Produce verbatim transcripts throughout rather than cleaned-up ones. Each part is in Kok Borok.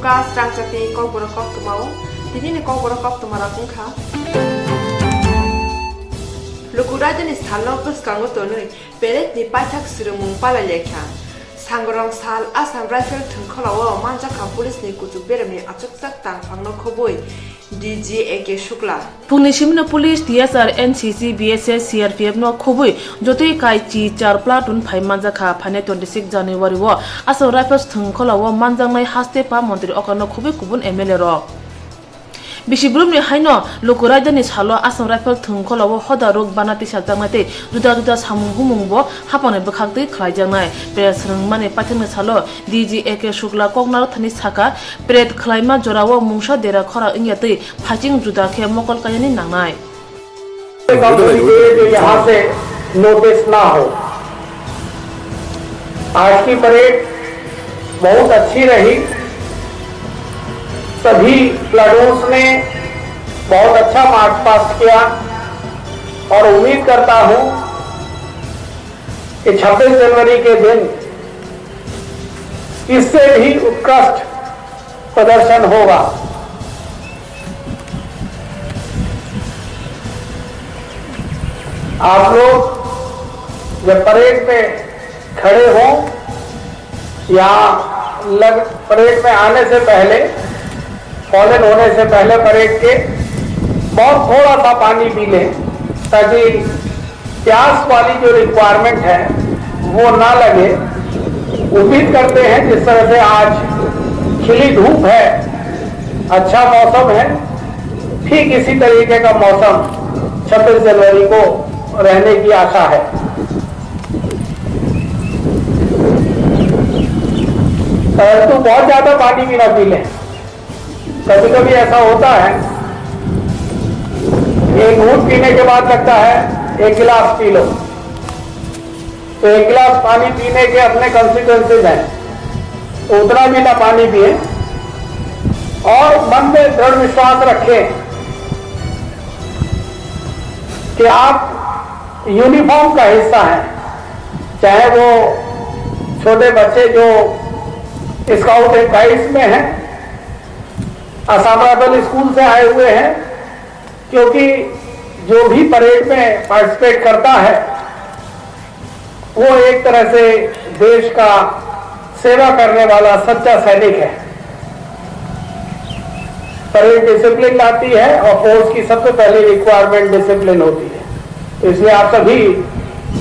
Kas rangchakni kokborok koktwmao, tinini kokborok koktwmarok wngkha. Luku raidani salno bwskango tonwi peredni paithak swrwngmung palailaikha. Sangrong sal Assam Rifle thwngkhorao manjakha police ni kuchuk beremni achukjak tangphangno khobwi D G A K Shukla. Phungni simino police, T S R, N C C, B S F, C R P F no khobwi jotoi kai chi char platoon phai manjakha. Phainai twenty six January o Assam Rifles thwngkhorao manjaknai haste pa montri okra no khobwi kubun M L A rok. Bisi brumni haino luku raidani salo Assam Rifle thwngkhorao hoda rwk bana tisajaknai tei juda juda samung humung bo haphangni bwkhaktwi khlaijaknai. Pered swrwngmani paithakni salo D G A K Shukla koknaro thani saka, pered khlaima jorao mungsa dera khora wngya twi phaiching juda khe mokol kainani nangnai. कमजोरी के लिए जो यहाँ से नोटिस ना हो। आज की परेड बहुत अच्छी रही, सभी प्लाटून्स ने बहुत अच्छा मार्च पास्ट किया और उम्मीद करता हूँ कि छब्बीस जनवरी के दिन इससे भी उत्कृष्ट प्रदर्शन होगा। आप लोग जब परेड में खड़े हों या लग, परेड में आने से पहले, फॉलन होने से पहले परेड के बहुत थोड़ा सा पानी पी लें, ताकि प्यास वाली जो रिक्वायरमेंट है, वो ना लगे। उम्मीद करते हैं, जिस तरह से आज खिली धूप है, अच्छा मौसम है, ठीक इसी तरीके का मौसम छब्बीस जनवरी को रहने की आशा है। परंतु बहुत ज्यादा पानी भी ना पी लें। कभी कभी ऐसा होता है, एक घूंट पीने के बाद लगता है एक गिलास पी लो, तो एक गिलास पानी पीने के अपने कॉन्सिक्वेंसेज हैं, तो उतना भी ना पानी पिए और मन में दृढ़ विश्वास रखें कि आप यूनिफॉर्म का हिस्सा हैं, चाहे वो छोटे बच्चे जो स्काउट एंड गाइड्स में हैं, असम राइफल स्कूल से आए हुए हैं, क्योंकि जो भी परेड में पार्टिसिपेट करता है, वो एक तरह से देश का सेवा करने वाला सच्चा सैनिक है। परेड डिसिप्लिन लाती है और फोर्स की सबसे पहली रिक्वायरमेंट डिसिप्लिन होती है। इसलिए आप सभी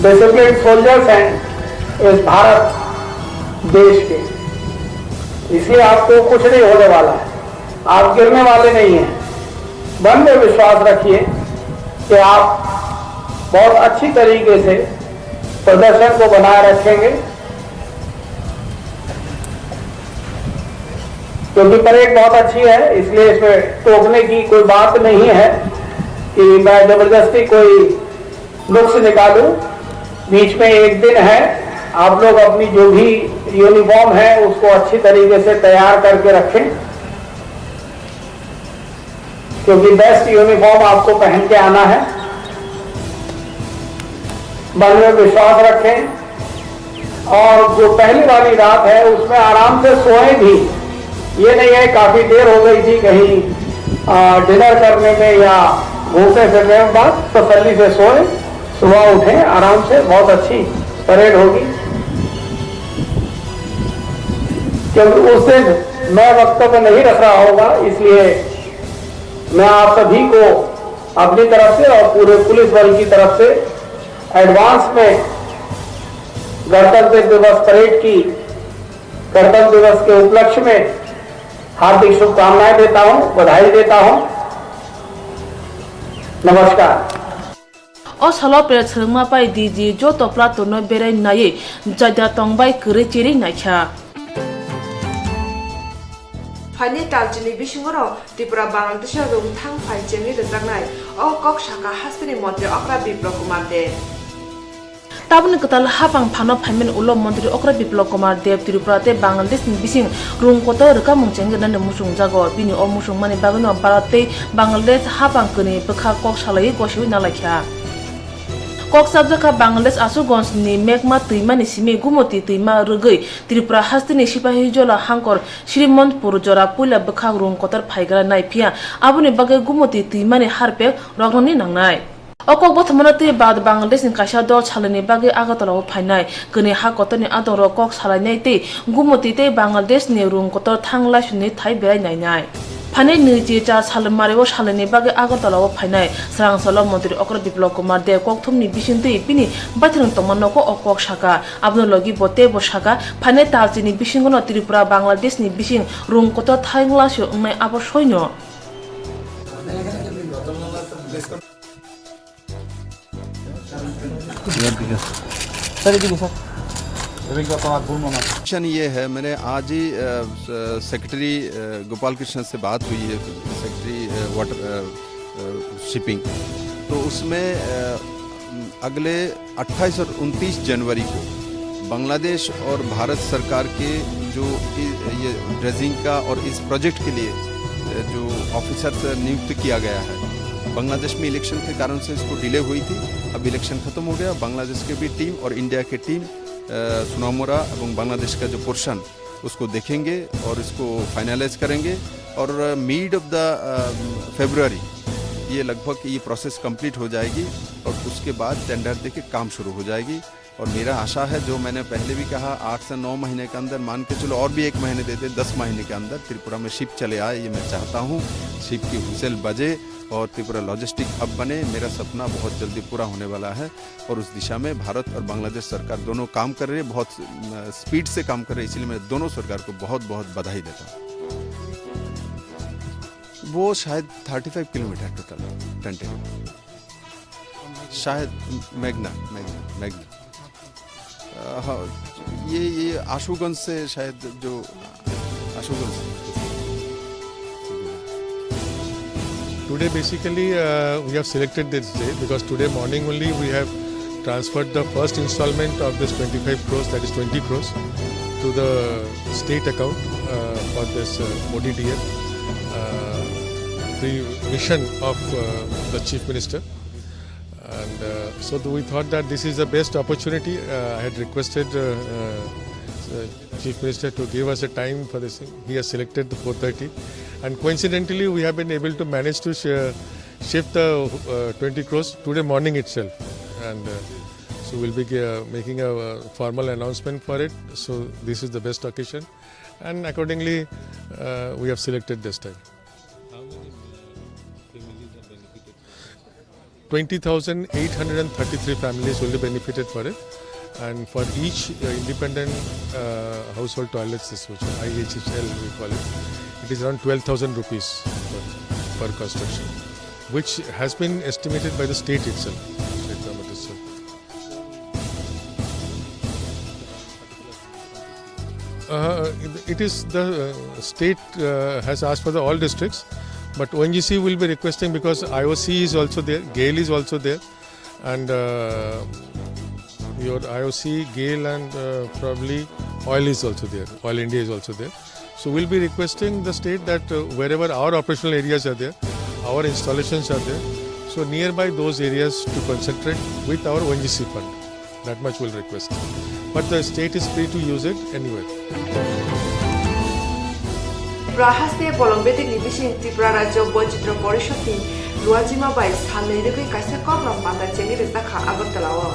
डिसिप्लिन सोल्जर्स हैं इस भारत देश के, इसलिए आपको कुछ नहीं होने वाला है। आप गिरने वाले नहीं हैं। मन में विश्वास रखिए कि आप बहुत अच्छी तरीके से प्रदर्शन को बनाए रखेंगे, क्योंकि परेड बहुत अच्छी है, इसलिए इसमें टोकने की कोई बात नहीं है कि मैं जबरदस्ती कोई नुक्स निकालूं। बीच में एक दिन है, आप लोग अपनी जो भी यूनिफॉर्म है, उसको अच्छी तरीके से तैयार करके रखें, क्योंकि बेस्ट यूनिफॉर्म आपको पहन के आना है। मन में विश्वास रखें और जो पहली वाली रात है, उसमें आराम से सोएं भी। ये नहीं है काफी देर हो गई थी कहीं, आ, डिनर करने में या घूमने फिरने में, बस तसल्ली से सोएं, सुबह उठें आराम से, बहुत अच्छी परेड होगी। क्योंकि उस दिन मैं वक्तव्य नहीं रख रहा होगा, इसलिए मैं आप सभी को अपनी तरफ से और पूरे पुलिस बल की तरफ से एडवांस में गणतंत्र दिवस परेड की, गणतंत्र दिवस के उपलक्ष्य में हार्दिक शुभकामनाएं देता हूं, बधाई देता हूं। नमस्कार। O salo pered swrwngma pai D G joto platoon no berai naiwi jaida tongbai kwrwi chiri naikha. Phaini talchini bisingo Tripura Bangladesh rwngthang phai chengwi rwjaknai, o kok sakha hasteni montri okra Biplab Kumar Deb. Tabukni kwtal haphang phano phaimani ulo montri okra Biplab Kumar Deb Tripura tei Bangladesh ni bising rung kotor rwkamung chengwi rwnani muchungjago. Bini o muchungmani bagwino Bharat tei Bangladesh haphang kwnwi bwkha kok salaiwi gosiwi nalaikha. Kok chapjak kha Bangladesh Ashuganj ni Megma twima ni simi Gumoti twima rwgwi Tripura hasteni Sipahijola hangkor Srimonpur jora puila bwkhak rung kotor phaigra nai, phiya aboni bagwi Gumoti twima ni harpek roknani nangnai. O kok bothommano twi bad Bangladesh ni kaisa dol salani bagwi Agartala o phainai. Kwnwi ha kotor ni adong rok kok salainai tei Gumoti tei Bangladesh ni rung kotor thang laisuni thai berai nainai. Phainai nwichi char sal mari o salani bagwi Agartala o phainai. Srang salo Montri Okra Biplab Kumar Deb kokthumni bising twi bini baithang tongma nogo o kok saka. Abono logi bo teibo saka, phainai talchini bisingono Tripura Bangladesh ni bising rung kotor thang laisio wngnai abo soino. Mission ये है, मैंने आज ही, अ, स-, सेक्रेटरी, अ, गोपाल कृष्ण से बात हुई है, सेक्रेटरी, अ, वाटर, अ, अ, शिपिंग। तो उसमें, अ, अगले अट्ठाईस और उनतीस जनवरी को बांग्लादेश और भारत सरकार के जो इ-, ये ड्रेजिंग का और इस प्रोजेक्ट के लिए, अ, जो ऑफिसर्स नियुक्त किया गया है, बांग्लादेश में इलेक्शन के कारण से इसको डिले हुई थी। अब इलेक्शन खत्म हो गया, बांग्लादेश के भी टीम और इंडिया के टीम, अ, सोनामुरा एवं बांग्लादेश का जो पोर्शन, उसको देखेंगे और इसको फाइनलाइज करेंगे और मिड ऑफ द, अ, फरवरी ये लगभग ये प्रोसेस कंप्लीट हो जाएगी और उसके बाद टेंडर देके काम शुरू हो जाएगी। और मेरा आशा है, जो मैंने पहले भी कहा, आठ से नौ महीने के अंदर, मान के चलो और भी एक महीने देते, दस महीने के अंदर त्रिपुरा में शिप चले आए, ये मैं चाहता हूँ। शिप की व्हिसल बजे और त्रिपुरा लॉजिस्टिक हब बने। मेरा सपना बहुत जल्दी पूरा होने वाला है और उस दिशा में भारत और बांग्लादेश सरकार दोनों काम कर रही है, बहुत, अ, स्पीड से काम कर रही है, इसलिए मैं दोनों सरकार को बहुत, बहुत बधाई देता हूँ। वो शायद thirty five kilometre total, twenty. शायद मेघना, मेघना, मेघना। अ, हाँ, ये, ये आशुगंज से शायद जो, आशुगंज से। Today, basically, uh, we have selected this day because today morning only we have transferred the first installment of this twenty-five crores, that is twenty crores, to the state account, uh, for this, uh, Modi D M, uh, the mission of, uh, the Chief Minister. And, uh, so we thought that this is the best opportunity. Uh, I had requested, uh, uh, uh, Chief Minister to give us a time for this thing. He has selected the four thirty. And coincidentally, we have been able to manage to sh-, shift the, uh, twenty crores today morning itself. And, uh, so we'll be, uh, making a, uh, formal announcement for it. So this is the best occasion. And accordingly, uh, we have selected this time. How many, uh, families are benefited? Twenty thousand eight hundred and thirty-three families will be benefited for it, and for each, uh, independent, uh, household toilets, this which I H H L we call it, it is around twelve thousand rupees per, per construction, which has been estimated by the state itself, state government itself. Uh, it is the, uh, state, uh, has asked for the all districts, but O N G C will be requesting because I O C is also there, GAIL is also there, and, uh, your I O C, GAIL, and, uh, probably oil is also there. Oil India is also there. So we'll be requesting the state that, uh, wherever our operational areas are there, our installations are there, so nearby those areas to concentrate with our O N G C fund. That much will request. But the state is free to use it anywhere. Tripura haste bolong bedekni bising Tripura Rajya Boichitro Porishod ni luajima bai salnwi rwgwi kaisa koklam panda chengwi rijak kha Agartala o.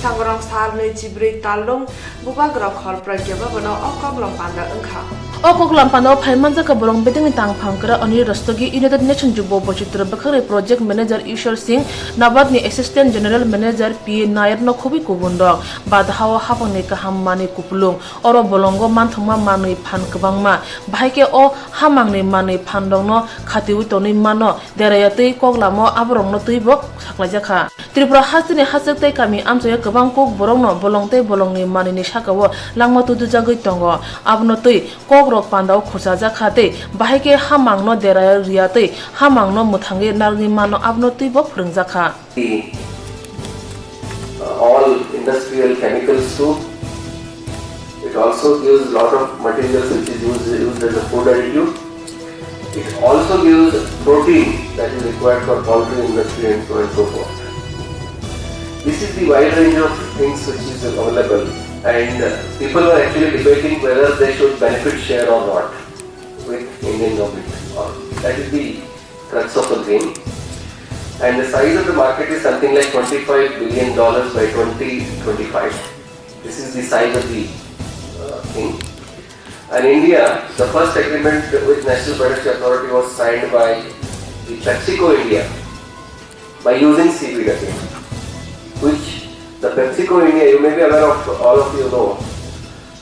Sangrong salnwi chibrwi talrung Bubagra Khol Pragya Bhavan o koklam panda wngkha. O koklam panda o phai manjak kha bolong bedekni tangphang kwrak Anil Rastogi, United Nations Jubo Boichitro Bwkhakni Project Manager Ishwar Singh, NABARD ni Assistant General Manager P A Nair no khobwi kubun rok. Badaha o hapang ni kaham manwi kupulung. Oro bolongo manthokma manwi phan kwbangma. Bahai khe o hamangni manwi phan rokno khatiwi tonwi mano. Deraya twi koklamo aborokno twibo saklaijak kha. Tripura hasteni hachwk tei kami amchaio kwbang kuk borokno bolong tei bolongni manwini sakao langma tudujagwi tongo. Abono twi kokrok pandao khurchajak kha tei bahai khe hamangno deraya riya tei hamangno mwthangwi narwgwi mano abono twibo phwrwngjak kha. The, uh, all industrial chemicals too. It also gives lot of materials which is used, used as a food additive. It also gives protein that is required for poultry industry and so on and so forth. This is the wide range of things which is available, and uh, people are actually debating whether they should benefit share or not with Indian government. Or that is the crux of the game. And the size of the market is something like twenty-five billion dollars by twenty twenty-five. This is the size of the uh, thing. And India, the first agreement with National Biodiversity Authority was signed by the PepsiCo India by using seaweed again, which the PepsiCo India, you may be aware of, all of you know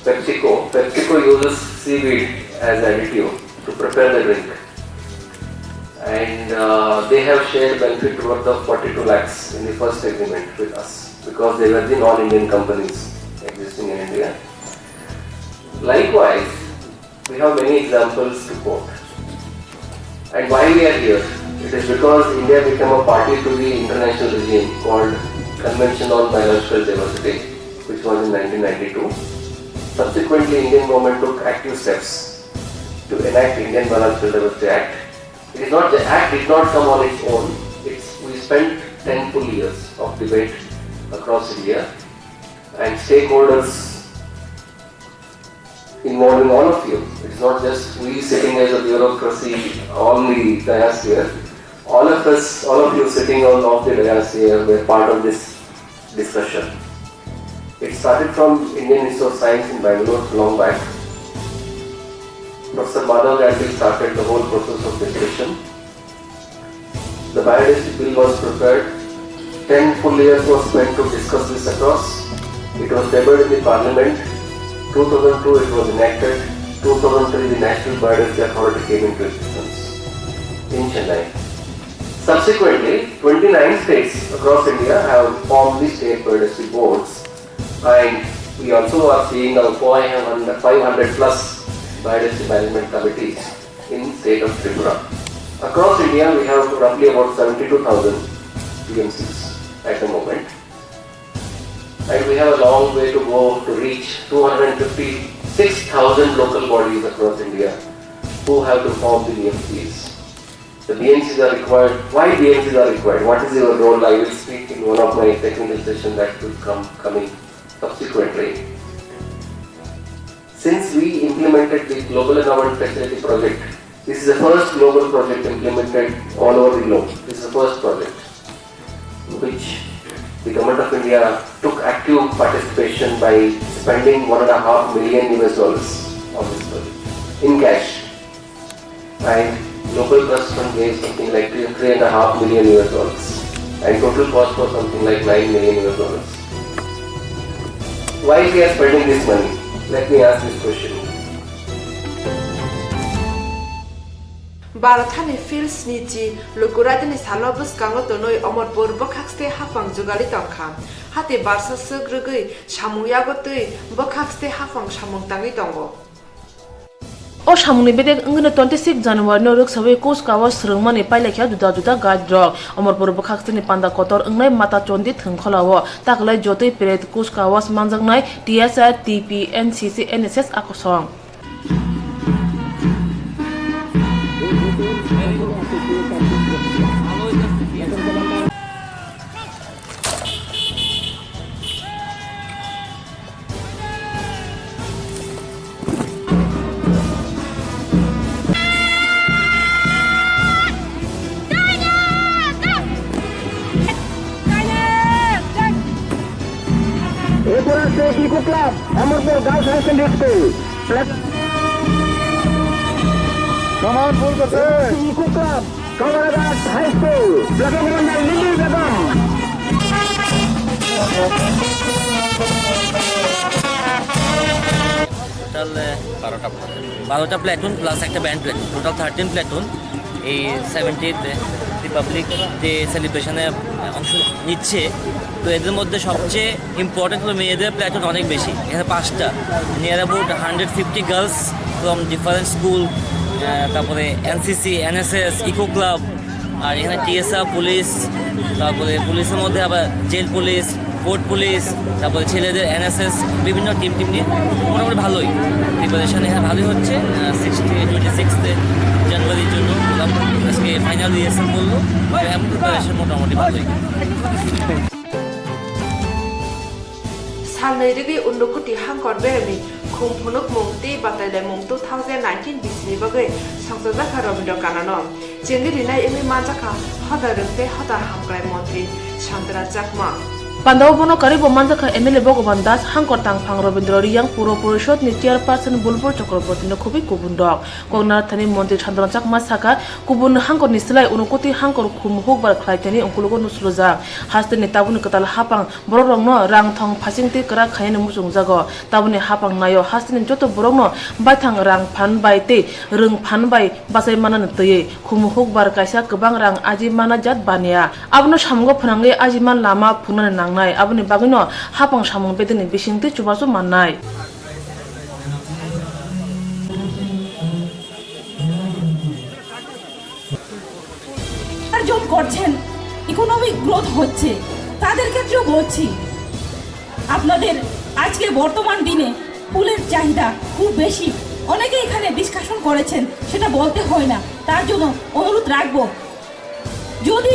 PepsiCo. PepsiCo uses seaweed as additive to prepare the drink. And uh, they have shared benefit worth of forty-two lakhs in the first agreement with us because they were the non-Indian companies existing in India. Likewise, we have many examples to quote. And why we are here? It is because India became a party to the international regime called Convention on Biological Diversity, which was in nineteen ninety-two. Subsequently, Indian government took active steps to enact Indian Biological Diversity Act. It is not, the act did not come on its own. It's, we spent ten full years of debate across India, and stakeholders involving all of you. It's not just we sitting as a bureaucracy on the dais here. All of us, all of you sitting on off the dais here were part of this discussion. It started from Indian Institute of Science in Bangalore long back. Professor Madhav Gambhir started the whole process of discussion. The biodiversity bill was prepared. Ten full years was spent to discuss this across. It was tabled in the parliament. two thousand two it was enacted. two thousand three the National Biodiversity Authority came into existence in Chennai. Subsequently, twenty-nine states across India have formed the state biodiversity boards, and we also are seeing now five hundred plus biodiversity management committees in state of Tripura. Across India, we have roughly about seventy-two thousand P M Cs at the moment. And we have a long way to go to reach two hundred fifty-six thousand local bodies across India who have to form the B M Cs. The B M Cs are required. Why B M Cs are required? What is your role? I will speak in one of my technical sessions that will come coming subsequently. Since we implemented the Global Environment Facility project, this is the first global project implemented all over the globe. This is the first project which the Government of India took active participation by spending one and a half million U S dollars on this project in cash. And Global Trust Fund gave something like three, three and a half million U S dollars. And total cost was something like nine million U S dollars. Why we are spending this money? Let me ask this question. Bharat hani field sni chi luku raida ni salo bwskango tonwi Omorpur bwkhakste haphang jugali tongkha. Hati barsa swk rwgwi samung yago twi bwkhakste haphang samung tangwi tongo. O samungni bedek wngwino twenty six January no rwksawi Kuch Kawas swrwngmani pailaikha juda juda guide rok. Omorpur bwkhaksteni panda kotor wngnai Mata Chondi thwngkholao taklai jotoi peret Kuch Kawas manjaknai T S R, T P, N C C, N S S a kosong. এরপর আছে eco club, Amarpur girls high secondary school. Come on, full করছে। Eco club. Kamaraghat High School, Platoon Commander Lily Begum. Total, আহ, বারোটা, বারোটা platoon plus একটা band platoon, total thirteen platoon এই seventieth republic day সেলিব্রেশনে অংশ নিচ্ছে। তো এদের মধ্যে সবচেয়ে ইম্পর্টেন্ট হলো মেয়েদের প্ল্যাটুন অনেক বেশি, এখানে পাঁচটা, near about hundred fifty girls from different school, আহ, তারপরে এনসিসি, এনএসএস, ইকো ক্লাব, আর এখানে টিএসআর পুলিশ, তারপরে পুলিশের মধ্যে আবার জেল পুলিশ, ফোর্ট পুলিশ, তারপরে ছেলেদের এনএসএস, বিভিন্ন টিম টিম নিয়ে মোটামুটি ভালোই প্রিপারেশন এখানে ভালোই হচ্ছে। সিক্সটি টোয়েন্টি সিক্সতে জানুয়ারির জন্য আজকে ফাইনাল রিহার্সাল করলো, তো এখন প্রিপারেশন মোটামুটি ভালোই। Salnwi rwgwi Unnukuti hangkor beremni khum phunukmung tei batailaimung two thousand nineteen bisini bagwi songchajak kha Robindra Kanano. Chengwi rinai wngwi manjak kha hoda rwng tei hoda hamkrai montri Santara Chakma. Pandao bono karwibo manjak kha M L A Bhagavan Das, hangkor tangphang Robindra Riyang, Puro Porishod ni Chairperson Bulbul Chakraborty no khubui kubun rok. Koknathani montri Santara Chakma sakha, kubun hangkor ni slai Unnukuti hangkor khum hukbar khlai thani ungkulugo nusulujak. Hasteni tabukni kwtal hapang borok rokno rang thong phasing tei kwrak khainani muchungjago. Tabukni hapang naio hasteni joto borokno baithang rang phan bai tei rwng phan bai bachai manani twiwi khum hukbar kaisa kwbang rang aji mana jat baniya. Abono samungo phwnangwi aji man lama phunuknani nangnai. Aboni bagwino hapang samung bedekni bisingtwi chubachu mannai. উপার্জন করছেন, economic growth হচ্ছে, তাদের ক্ষেত্রেও বলছি, আপনাদের আজকে বর্তমান দিনে ফুলের চাহিদা খুব বেশি। অনেকে এখানে ডিসকাশন করেছেন, সেটা বলতে হয় না, তার জন্য অনুরোধ রাখবো, যদি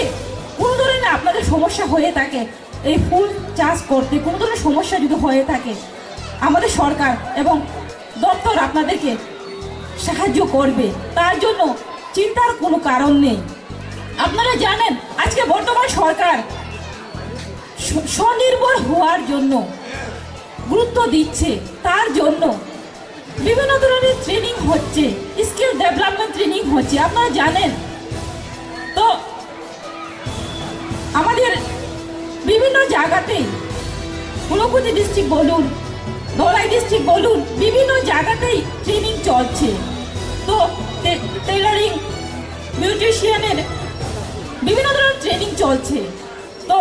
কোনো ধরনের আপনাদের সমস্যা হয়ে থাকে, এই ফুল চাষ করতে কোনো ধরনের সমস্যা যদি হয়ে থাকে, আমাদের সরকার এবং দপ্তর আপনাদেরকে সাহায্য করবে, তার জন্য চিন্তার কোনো কারণ নেই। আপনারা জানেন, আজকে বর্তমান সরকার স্ব-, স্বনির্ভর হওয়ার জন্য গুরুত্ব দিচ্ছে, তার জন্য বিভিন্ন ধরনের ট্রেনিং হচ্ছে, স্কিল ডেভেলপমেন্ট ট্রেনিং হচ্ছে, আপনারা জানেন। তো আমাদের বিভিন্ন জায়গাতেই, ঊনকোটি ডিস্ট্রিক্ট বলুন, ধলাই ডিস্ট্রিক্ট বলুন, বিভিন্ন জায়গাতেই ট্রেনিং চলছে। তো টে-, টেলারিং, বিউটিশিয়ানের বিভিন্ন ধরনের ট্রেনিং চলছে। তো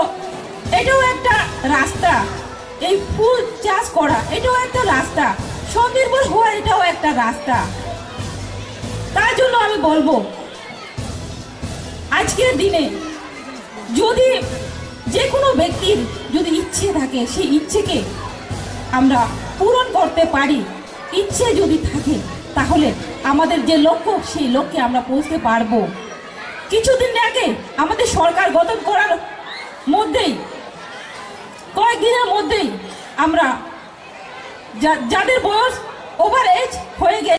এটাও একটা রাস্তা, এই ফুল চাষ করা এটাও একটা রাস্তা, স্বনির্ভর হওয়া এটাও একটা রাস্তা। তার জন্য আমি বলবো, আজকের দিনে যদি যে কোনো ব্যক্তির যদি ইচ্ছে থাকে, সেই ইচ্ছেকে আমরা পূরণ করতে পারি, ইচ্ছে যদি থাকে, তাহলে আমাদের যে লক্ষ্য, সেই লক্ষ্যে আমরা পৌঁছতে পারবো। কিছুদিন আগে আমাদের সরকার গঠন করার মধ্যেই, কয়েকদিনের মধ্যেই আমরা যা-, যাদের বয়স ওভার এজ হয়ে গেছে,